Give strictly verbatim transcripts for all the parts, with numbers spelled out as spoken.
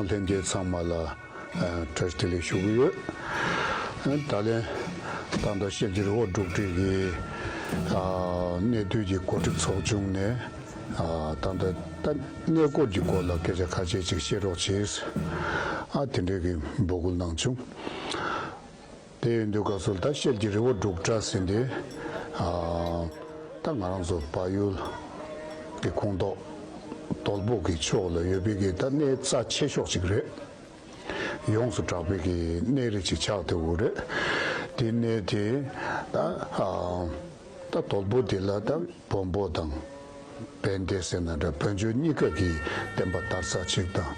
ལྷན་རྒྱས་ཚང་མ་ལ་ཨ་བཀྲ་ཤིས་བདེ་ལེགས་ཞུ་གི་ཡོད། ཨ་ད་ལན་ད་ལྟ་ཤེལ་གྱི་རི་བོ་འབྲུག་སྒྲ་གི་ཨ་གནས་སྡོད་ཀྱི་གོ་སྒྲིག་ཚོགས་ཆུང་ནས་ཨ་ད་ལྟ་ད་གནས་སྐོར་གྱི་སྐོར་ལ་སྐད་ཆ་ཁ་ཤས་ཅིག་བཤད་རོགས་བྱེད། ཨ་དེ་འདྲའི་གི་འབོད་སྐུལ་གནང་བྱུང་། དེ་ཡིན་དུས་སྐབས་སུ་ད་ཤེལ་གྱི་རི་བོ་འབྲུག་སྒྲ་ཟེར་འདི་ཨ་ད་ང་རང་ཚོ་བལ་ཡུལ་གྱི་ཁོངས་གཏོགས་དོལ་པོ་གི་ཕྱོགས་ལ་ཡོད་པའི་གི་ད་གནས་རྩ་ཆེ་ཤོས་ཅིག་རེད། ཡོངས་སུ་གྲགས་པའི་གི་གནས་རི་ཅིག་ཆགས་བསྡད་ཡོད་རེད། དེ་གནས་དེ་ད་ཨ་ད་དོལ་པོ་དེ་ལ་ད་བོན་པོ་དང་བན་དེ་ཟེར་ན་འདྲ་བོན་ཆོས་གཉིས་ཀ་གི་བསྟན་པ་དར་ས་ཅིག་དང་།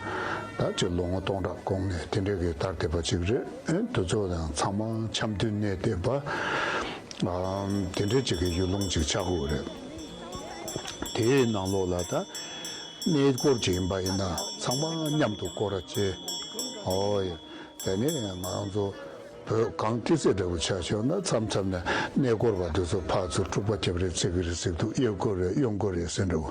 ད་ཅིག་ལོ་ངོ་སྟོང་ཕྲག་གོང་ནས་དེ་འདྲའི་གི་དར་བསྡད་པ་ཅིག་རེད། ཨེ་དེ་ཚོ་ཡང་ཚང་མ་འཆམ་མཐུན་གནས་བསྡད་པ་ཨ་དེ་འདྲའི་ཅིག་གི་ཡུལ་ལུང་ཅིག་ཆགས་ཡོད་རེད། དེའི་ནང་ལོགས་ལ་ད་གནས་སྐོར་ཅིག་ཡིན་པ་ཡིན་ན་ཚང་མ་མཉམ་དུ་སྐོར་ར་བྱེད། ཨོ་ཡ། དེ་ནས་ང་རང་ཚོ་བོད་གངས་ཏི་སེ་འདྲ་བོ་ཆ་བཞག་ན་མཚམས་མཚམས་ནས་གནས་སྐོར་བ་དེ་ཚོ་ཕར་ཚུར་འཁྲུག་པ་རྒྱབ་རེས་བྱེད་ཀྱི་རེད་ཟེར་འདུག་གཡས་སྐོར་རེད་གཡོན་སྐོར་རེད་ཟེར་འདྲ་བོ།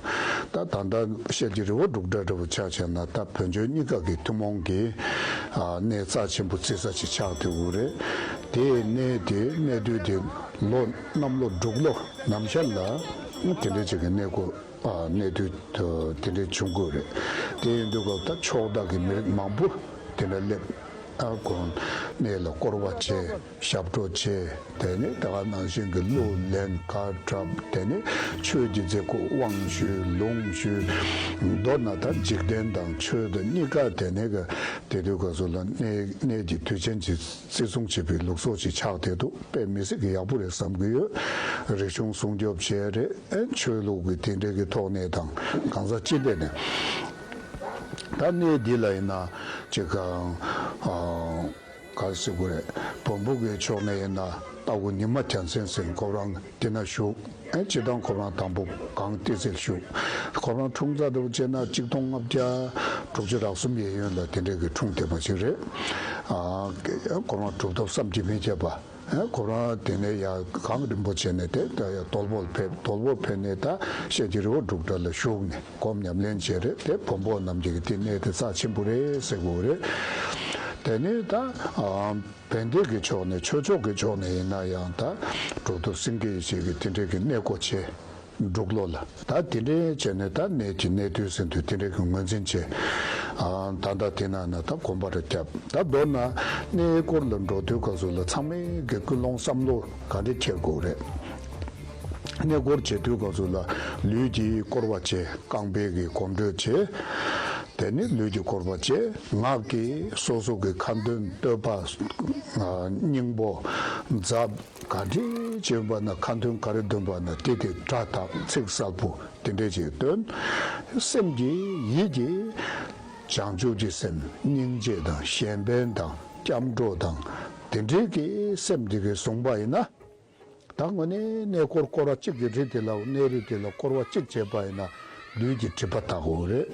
ད་ད་ལྟ་ཤེལ་གྱི་རི་བོ་འབྲུག་སྒྲ་འདྲ་བོ་ཆ་བཞག་ན་ད་བོན་ཆོས་གཉིས་ཀ་གི་ཐུན་མོང་གི་ཨ་གནས་རྩ་ཆེན་པོ་བརྩི་ས་ཅིག་ཆགས་བསྡད་ཡོད་རེད། དེའི་གནས་དེ་གནས་སྡོད་དེ་ལོ་གནམ་ལོ་འབྲུག་ལོ་ནམ་ཤར་ལ་དེ་འདྲ་ཅིག་གི་གནས་སྐོར། ཨ་གནས་སྡོད་དེ་འདྲ་བྱུང་དགོས་རེད། དེ་ཡིན་དུས་སྐབས་ད་ཕྱོགས་བདག་གི་མི་རིགས་མང་པོ་དེ་འདྲ་སླེབས། ཨ་ཁོང་གནས་ལ་སྐོར་བ་བྱས། ཞབས་བྲོ་བྱས། དེ་ནས་ད་ག་ནང་བཞིན་གྱི་གླུ་ལེན་གར་འཁྲབ། དེ་ནས་ཆོས་ཀྱི་མཛད་སྒོ་དབང་ཞུས་ལུང་ཞུས། མདོར་ན་ད་འཇིག་རྟེན་དང་ཆོས་དང་གཉིས་ཀ་དེ་ནས་གི་དེ་དུས་སྐབས་སུ་ལ་གནས་གནས་ཀྱི་དུས་ཆེན་གྱི་བརྩི་སྲུང་བྱེད་པའི་ལུགས་སྲོལ་ཞིག་ཆགས་བསྡད་འདུག་དཔེ་མི་སྲིད་ཀྱི་ཡག་པོ་རེད་བསམ་གྱི་ཡོད། རིག་གཞུང་སྲུང་སྐྱོབ་བྱས་རེད། ཨེ་ཆོས་ལུགས་ཀྱི་དེ་འདྲའི་གི་ཐོག་ནས་དང་གང་ཟག་སྤྱི་དེ་ནས་ད་གནས་འདི་ལ་ཡིན་ན་ཅིག་གང་ཨ་ག་རེ་ཟེར་དགོས་རེད། བོན་པོ་གི་ཕྱོགས་ནས་ཡིན་ན་རྟ་མགོ་ཉི་མ་རྒྱལ་མཚན་ཟེར་ཁོ་རང་དེ་ན་བཞུགས། ཨེ་སྤྱི་བཏང་ཁོ་རང་དང་པོ་གངས་ཏི་སེར་བཞུགས། ཁོ་རང་འཁྲུངས་ས་འདྲ་བོ་བྱས་ན་གཅིག་སྟོང་ལྔ་བརྒྱ་དྲུག་ཅུ་རེ་གསུམ་གཡས་གཡོན་ལ་དེ་འདྲའི་གི་འཁྲུངས་བསྡད་པ་ཅིག་རེད། ཨ་ཁོ་རང་གྲུབ་ཐོབ་བསམ་གྱིས་མི་ཁྱབ་པ། ཁོ་རང་དེ་ནས་ཡར་གངས་རིན་པོ་ཆེ་ནས་དེ་ད་ཡར་དོལ་པོར་ཕེབས། དོལ་པོར་ཕེབས་ནས་ད་ཤེལ་གྱི་རི་བོ་འབྲུག་སྒྲ་ལ་བཞུགས་ནས་སྒོམ་ཉམས་ལེན་བྱས་རེད། དེ་བོན་པོ་རྣམས་ཀྱིས་དེ་གནས་དེ་རྩ་ཆེན་པོ་རེད་ཟེར་དགོས་རེད། དེ་ནས་ད་ཨ་བན་དེ་གི་ཕྱོགས་ནས་ཆོས་ཕྱོགས་ཀྱི་ཕྱོགས་ནས་ཡིན་ན་ཡང་ད་གྲུབ་ཐོབ་སེང་གེ་ཡེ་ཤེས་ཀྱིས་དེ་འདྲའི་གི་གནས་སྐོར་བྱས། འབྲུག་ལོ་ལ་ད་དེ་འདྲའི་བྱས་ནས་ད་གནས་ཀྱི་གནས་དུས་ཟིན་དུས་དེ་འདྲའི་གི་ངོས་འཛིན་བྱས། ཨ་ད་ལྟ་དེ་ན་ན་ད་དགོན་པ་རེ་བརྒྱབ། ད་མདོར་ན་གནས་སྐོར་ལ་འགྲོ་དུས་སྐབས་སུ་ལ་ཚང་མས་གི་ཀུན་སློང་བསམ་བློ་ག་འདྲ་འཁྱེར་དགོས་རེད། གནས་སྐོར་བྱེད་དུས་སྐབས་སུ་ལ་ལུས་ཀྱིས་བསྐོར་བ་བྱས། རྐང་པས་གི་གོམ་བགྲོད་བྱས། དེ་ནས་ལུས་ཀྱིས་བསྐོར་བ་བྱས། ངག་གིས་སོ་སོ་གི་ཁ་འདོན་བསྟོད་པ་སྙིང་པོ་འཛབ། ག་འདྲ་བྱེད་པ་ན་ཁ་འདོན་ག་རེ་འདོན་པ་ན་དེ་གི་སྒྲ་དག་ཚིག་གསལ་པོ་དེ་འདྲ་ཅིག་འདོན། སེམས་ཀྱི་ཡིད་ཀྱི་བྱང་ཆུབ་ཀྱི་སེམས་སྙིང་རྗེ་དང་གཞན་ཕན་དང་སྐྱབས་འགྲོ་དང་དེ་འདྲའི་གི་སེམས་དེ་གི་བཟུང་པ་ཡིན་ན། ད་དངོས་གནས་གནས་སྐོར་སྐོར་བ་གཅིག་གི་རི་དེ་ལ་གནས་རི་དེ་ལ་སྐོར་བ་གཅིག་བྱས་པ་ཡིན་ན། ལུས་ཀྱི་སྒྲིབ་པ་དག་གི་ཡོད་རེད།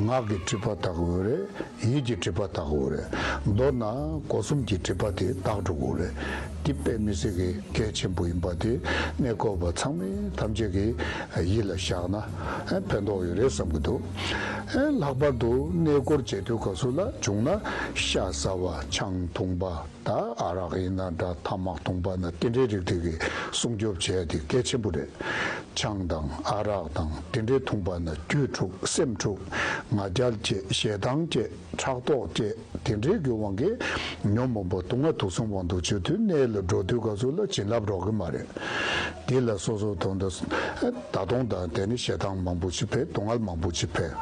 ངག་གི་སྒྲིབ་པ་དག་གི་ཡོད་རེད། ཡིད་ཀྱི་སྒྲིབ་པ་དག་གི་ཡོད་རེད། མདོར་ན་སྒོ་གསུམ་གྱི་སྒྲིབ་པ་དེ་དག་འགྲོ་གི་ཡོད་རེད། འདི་དཔེ་མི་སྲིད་ཀྱི་གལ་ཆེན་པོ་ཡིན་པ་དེ་གནས་སྐོར་བ་ཚང་མས་ཐམས་ཅད་ཀྱིས་ཡིད་ལ་བཞག་ན་ཕན་ཐོགས་ཡོད་རེད་བསམ་གྱི་འདུག་ལྷག་པར་དུ་གནས་སྐོར་བྱེད་དུས་སྐབས་སུ་ལ་བྱུང་ན་ཤ་ཟ་བ་ཆང་འཐུང་པ། ད་ཨ་རག་ཡིན་ན་འདྲ། ཐ་མག་འཐུང་པ་ན་དེ་འདྲའི་རིགས་དེ་གི་སྲུང་སྐྱོབ་བྱས་ཏེ་གལ་ཆེན་པོ་རེད། ཆང་དང་ཨ་རག་དང་དེ་འདྲའི་འཐུང་པ་ན་རྒྱུད་འཁྲུགས། སེམས་འཁྲུགས། ང་རྒྱལ་སྐྱེ། ཞེ་སྡང་སྐྱེ། ཕྲག་དོག་སྐྱེ། དེ་འདྲའི་གི་དབང་གིས་ཉོན་མོངས་པ་སྡུག་བསྔལ་དུག་གསུམ་དབང་དུ་བྱས་དུས་གནས་ལ་འགྲོ་དུས་སྐབས་སུ་ལ་བྱིན་རླབས་རག་གི་མ་རེད། དེ་ལ་སོ་སོ་དོན་དུ་ད་དུང་ད་དེ་ནི་ཞེ་སྡང་མང་པོ་ཞིག་འཕེལ། སྡུག་བསྔལ་མང་པོ་ཞིག་འཕེལ།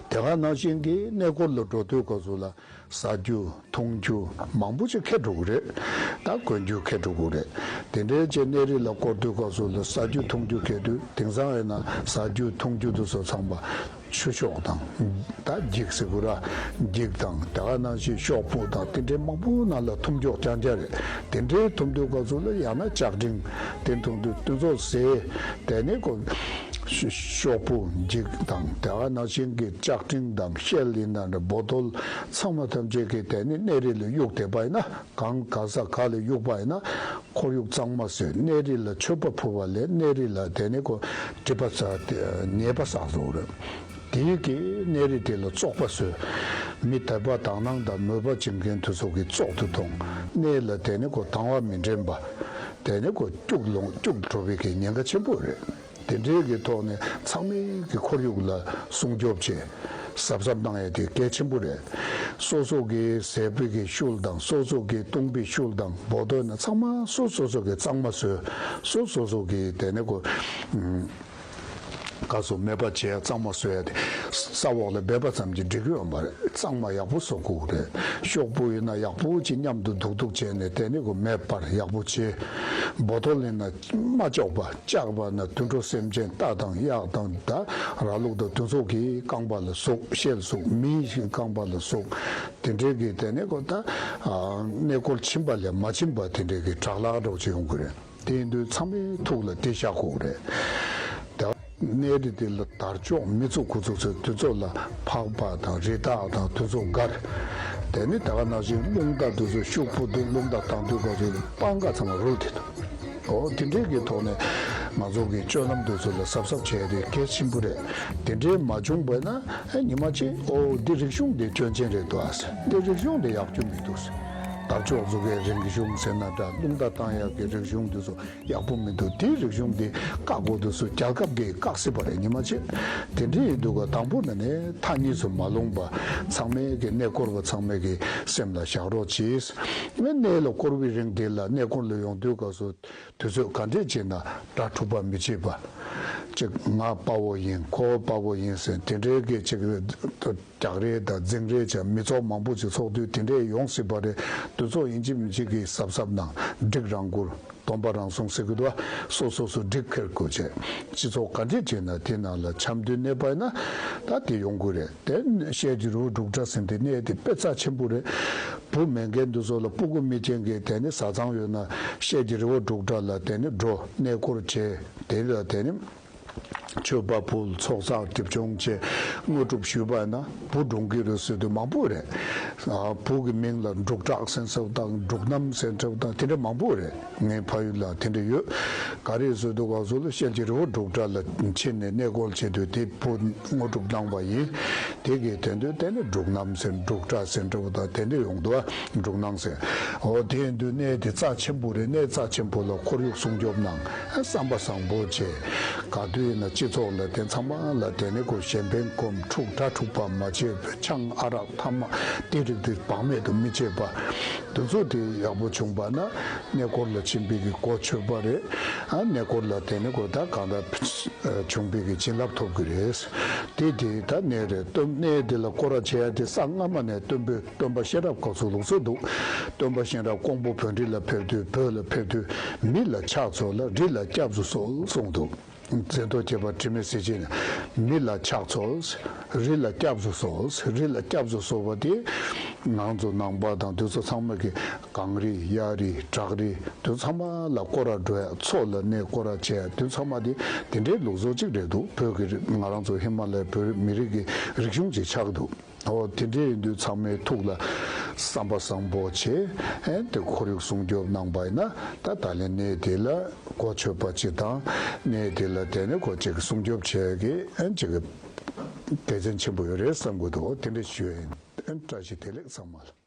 དེ་ག་ནང་བཞིན་གྱི་གནས་སྐོར་ལ་འགྲོ་དུས་སྐབས་སུ་ལ་ཟ་རྒྱུ་འཐུང་རྒྱུ་མང་པོ་ཅིག་འཁྱེར་འགྲོ་གི་རེད། ད་གོན་རྒྱུ་འཁྱེར་འགྲོ་གི་རེད། དེ་འདྲའི་ཅིག་གནས་རི་ལ་སྐོར་དུས་སྐབས་སུ་ལ་ཟ་རྒྱུ་འཐུང་རྒྱུ་འཁྱེར་དུས་དེང་སང་ཡིན་ན་ཟ་རྒྱུ་འཐུང་རྒྱུ་དེ་ཚོ་ཚང་མ་ཆུ་ཤོག་དང་། ད་འགྱིག་ཟེར་དགོས་ར། འགྱིག་དང་དེ་ག་ནང་བཞིན་ཤོག་བུ་དང་དེ་འདྲའི་མང་པོ་ནང་ལ་འཐུང་རྒྱུ་རྐྱང་རྐྱང་རེད། དེ་འདྲའི་འཐུང་དུས་སྐབས་སུ་ལ་ཡང་ན་ལྕགས་ཀྲིན་དེ་འཐུང་དུས་དེ་ཚོ་ཟས་དེ་ནི་ཀོ་ཤོག་བུ་འགྱིག་དང་དེ་ག་ནང་བཞིན་གྱི་ལྕགས་ཀྲིན་དང་ཤེལ་ཡིན་ན་འདྲ་བོ་ཏོལ་ཚང་མ་ཐམས་ཅད་ཀྱི་དེ་ནི་གནས་རི་ལ་གཡུགས་བསྡད་པ་ཡིན་ན། གང་ག་ས་ག་ལ་གཡུགས་པ་ཡིན་ན་ཁོར་ཡུག་གཙང་མ་བཟོས། གནས་རི་ལ་མཆོད་པ་ཕུལ་བ་ལས་གནས་རི་ལ་དེ་ནི་ཀོ་སྒྲིབ་པ་ཟ་ཉེས་པ་བསགས་བཟོ་རེད། དེའི་གི་གནས་རི་དེ་ལ་བཙོག་པ་བཟོས། མི་དད་པ་དག་སྣང་དང་མོས་པ་བྱེད་མཁན་དེ་ཚོ་གིས་བཙོག་ཏུ་མཐོང་། གནས་ལ་དེ་ནི་ཁོ་དང་བ་མི་འདྲེན་པ། དེ་ནི་ཁོ་སྐྱུག་ལོང་སྐྱུག་འགྲོ་བའི་གི་ཉེན་ཁ་ཆེན་པོ་རེད། དེ་འདྲའི་གི་ཐོག་ནས་ཚང་མའི་གི་ཁོར་ཡུག་ལ་སྲུང་སྐྱོབ་བྱེད། གཟབ་གཟབ་གནང་ཡ་དེ་གལ་ཆེན་པོ་རེད། སོ་སོ་གི་ཟས་པའི་གི་ཤུལ་དང་སོ་སོ་གི་བཏུང་པའི་ཤུལ་དང་བོ་དོ་ན་ཚང་མ་སོ་སོ་སོ་གི་གཙང་མ་བཟོས། སོ་སོ་སོ་གི་དེ་ནི་ཁོ་ཨུམ། ག་སོ་མེད་པ་བྱས་གཙང་མ་བཟོ་ཡ་དེ། ས་འོག་ལ་སྦས་པ་ཙམ་གྱིས་འགྲིག་གི་ཡོད་མ་རེད། གཙང་མ་ཡག་པོ་བཟོ་དགོས་རེད། ཤོག་བུ་ཡིན་ན་ཡག་པོ་ཅིག་མཉམ་དུ་རྡུག་རྡུག་བྱས་ནས་དེ་ནི་ཁོ་མེད་པར་ཡག་པོ་བྱས། བོ་ཏོལ་ཡིན་ན་མ་ལྕོགས་པ་བཅག་པ་ན་དུད་འགྲོ་སེམས་ཅན་རྟ་དང་གཡག་དང་ད་ར་ལུག་དང་དེ་ཚོ་གི་རྐང་པ་ལ་ཟུག་ཤེལ་ཟུག་མིའི་རྐང་པ་ལ་ཟུག་དེ་འདྲའི་གི་དེ་ནི་ཁོ་ད་གནས་སྐོར་ཕྱིན་པ་ལས་མ་ཕྱིན་པ་དེ་འདྲའི་གི་དྲག་ལྷག་འགྲོ་ཅིག་ཡོང་གི་རེད། དེ་ཡིན་དུས་ཚང་མའི་ཐུགས་ལ་དེ་བཞག་དགོས་རེད། ད་གནས་རི་དེ་ལ་དར་ལྕོག་མི་ཚུགས་དགུ་ཚུགས་ཚོས་དུས་ཚོད་ལ་ཕག་པ་དང་རི་དྭགས་དང་དུས་ཚོད་འགར། དེ་ནི་ད་ག་ནང་བཞིན་རླུང་རྟ་དུས་ཚོད་ཤུགས་པོ་དུ་རླུང་རྟ་བཏང་དུས་སྐབས་སུ་སྤང་ཁ་ཚང་མ་རུལ་དེ་འདུག་འོ་དེ་འདྲའི་གི་ཐོག་ནས་ང་ཚོ་གི་སྤྱོད་ལམ་དུས་ཚོད་ལ་གཟབ་གཟབ་བྱས་ཏེ་གལ་ཆེན་པོ་རེད། དེ་འདྲའི་མ་བྱུང་བས་ན་ཨེ་ཉི་མ་གཅིག་ཨོ་འདི་རིག་གཞུང་འདི་སྐྱོན་ཅན་རེད་འདུག་ཨ་ཟེར། འདི་རིག་གཞུང་འདི་ཡག་རྒྱུ་མི་འདུག་ཟེར། དར་ལྕོག་འཛུགས་ཀའི་རིག་གཞུང་ཟེར་ན་འདྲ་རླུང་རྟ་བཏང་ཡག་གི་རིག་གཞུང་འདི་ཚོ་ཡག་པོ་མི་འདུག་དེའི་རིག་གཞུང་འདི་བཀག་དགོས་འདུག་སུ་རྒྱལ་ཁབ་ཀྱིས་བཀག་སྲིད་པ་རེད་ཉི་མ་གཅིག་དེ་འདྲའི་ཡིན་འདུག་ག་དང་པོ་ནས་ནས་མཐའ་གཉིས་སུ་མ་ལྷུང་པ་ཚང་མས་ཀྱི་གནས་སྐོར་བ་ཚང་མས་ཀྱི་སེམས་ལ་བཞག་རོགས་གྱིས། ངས་གནས་ལ་བསྐོར་བའི་རིང་དེ་ལ་གནས་སྐོར་ལ་ཡོང་དུས་སྐབས་སུ་དུས་ཚོད་ག་འདྲས་བྱས་ན་དགྲ་འཁྲུག་པ་མི་བྱེད་པ། གཅིག་ང་དཔའ་བོ་ཡིན་ཁོ་དཔའ་བོ་ཡིན་ཟེར་དེ་འདྲའི་གི་གཅིག་རྒྱག་རེས་དང་འཛིང་རེས་བྱས་མི་ཚོགས་མང་པོ་ཅིག་ཚོགས་དུས་དེ་འདྲས་ཡོང་སྲིད་པ་རེད། དུས་ཚོད་ཡིན་གཅིག་མིན་གཅིག་གི་གཟབ་གཟབ་གནང་། སྒྲིག་རང་འཁུར། སྡོམ་པ་རང་སྲུང་ཟེར་གི་འདུག་བ། སོ་སོ་སོ་སྒྲིག་འཁུར་དགོས་བྱས། སྤྱི་ཚོགས་ག་འདྲས་བྱས་ན་དེ་ནང་ལ་འཆམ་མཐུན་གནས་པ་ཡིན་ན་ད་དེ་ཡོང་གི་རེད། དེ་ཤེལ་གྱི་རི་བོ་འབྲུག་སྒྲ་ཟེར་དེ་གནས་དེ་དཔེ་རྩ་ཆེན་པོ་རེད། བུ་མེད་མཁན་དེ་ཚོ་ལ་སྤུ་གུ་མེད་མཁན་གྱི་དེ་ནི་བཟའ་ཚང་ཡོད་ན་ཤེལ་གྱི་རི་བོ་འབྲུག་སྒྲ་ལ་དེ་ནི་འགྲོ་གནས་སྐོར་བྱས་དེ་ལ་དེ་ནི། མཆོད་པ་ཕུལ་ཚོགས་བསགས་སྒྲིབ་སྦྱོང་བྱས་དངོས་གྲུབ་ཞུས་པ་ན་བུ་འགྲོ་གི་རེད་ཟེར་དུས་མང་པོ་རེད། ཨ་བུ་གི་མིང་ལ་འབྲུག་གྲགས་ཟེར་ཚོགས་དང་འབྲུག་གནམ་ཟེར་ཚོགས་དང་དེ་འདྲ་མང་པོ་རེད། ངའི་ཕ་ཡུལ་ལ་དེ་འདྲ་ཡོད། ག་རེ་ཟེར་དུས་ག་ཚོད་ལ་ཤེལ་གྱི་རི་བོ་འབྲུག་སྒྲ་ལ་ཕྱིན་ནས་གནས་སྐོར་བྱེད་དུས་དེ་བུ་དངོས་གྲུབ་གནང་བ་ཡིན། དེ་གའི་དོན་དུ་དེ་ནི་འབྲུག་གནམ་ཟེར་འབྲུག་སྒྲ་ཟེར་འདྲ་བོ་དང་དེ་འདྲ་ཡོང་འདུག་ཨ། འབྲུག་སྣང་ཟེར། འོ་དེ་ཡིན་དུས་གནས་དེ་རྩ་ཆེན་པོ་རེད། གནས་རྩ་ཆེན་པོ་ལ་ཁོར་ཡུག་སྲུང་སྐྱོབ་གནང་། བསམ་པ་བཟང་པོ་བྱས། ག་དུས་ཡིན་ན་སྤྱི་ཚོགས་ལ་དེ་ཚང་མ་ལ་དེ་ནི་ཁོ་གཞན་ཕན་སྒོམ། འཁྲུག་དགྲ་འཁྲུག་པ་མ་བྱེད། ཆང་ཨ་རག་ཐ་མག་དེ་རིགས་དེ་བག་མེད་དུ་མི་བྱེད་པ། དེ་ཚོ་དེ་ཡག་པོ་བྱུང་པ་ན་གནས་སྐོར་ལ་ཕྱིན་པའི་གི་གོ་ཆོད་པ་རེད། ཨ་གནས་སྐོར་ལ་དེ་ནི་ཁོ་ད་གང་ལྟར་བྱུང་པའི་གི་བྱིན་རླབས་ཐོབ་གི་རེད། དེ་དེ་ད་གནས་རེད། སྟོན་གནས་དེ་ལ་སྐོར་ར་བྱེད་ཡ་དེ་ས་སྔ་མ་ནས་སྟོན་པའི་སྟོན་པ་གཤེན་རབ་སྐབས་སུ་ལུགས་སྲོལ་འདུག་སྟོན་པ་གཤེན་རབ་ཀོང་པོ་བོད་འབྲི་ལ་ཕེབས་དུས་བོད་ལ་ཕེབས་དུས་མི་ལ་ཕྱག་འཚལ་ལ་རི་ལ་སྐྱབས་སུ་གསོལ་གསུངས་འདུག་མཚན་ཐོ་བཅས་པ་དྲི་མེད་གཟི་བརྗིད་ནས་མི་ལ་ཕྱག་འཚལ། རི་ལ་སྐྱབས་སུ་གསོལ། རི་ལ་སྐྱབས་སུ་གསོལ་བ་དེ་ང་ཚོ་ནང་པ་དང་དེ་ཚོ་ཚང་མ་གི་གངས་རི་གཡའ་རི་བྲག་རི་དེ་ཚང་མ་ལ་སྐོར་ར་འགྲོ་ཡ་མཚོ་ལ་གནས་སྐོར་ར་བྱས་ཡ་དེ་ཚང་མ་དེ་དེ་འདྲའི་ལུགས་སྲོལ་གཅིག་རེད་འདུག་བོད་ཀྱི་རི་ང་རང་ཚོ་ཧི་མ་ལ་ཡའི་བོད་མི་རིགས་ཀྱི་རིག་གཞུང་ཅིག་ཆགས་འདུག་འོ་དེ་འདྲ་ཡིན་དུས་ཚང་མའི་ཐུགས་ལ་བསམ་པ་བཟང་པོ་བྱས། ཨེ་དེ་ཁོར་ཡུག་སྲུང་སྐྱོབ་གནང་པ་ཡིན་ན་ད་ད་ལན་གནས་དེ་ལ་གོ་ཆོད་པ་ཅིག་དང་གནས་དེ་ལ་དེ་ནས་གོ་ཅིག་སྲུང་སྐྱོབ་བྱས་ཀྱི་ཨེ་ཅིག་དགེ་མཚན་ཆེན་པོ་ཡོད་རེད་བསམ་གྱི་འདུག་དེ་འདྲ་ཞུ་ཡིན། ཨེ་བཀྲ་ཤིས་བདེ་ལེགས་ཚང་མ་ལ།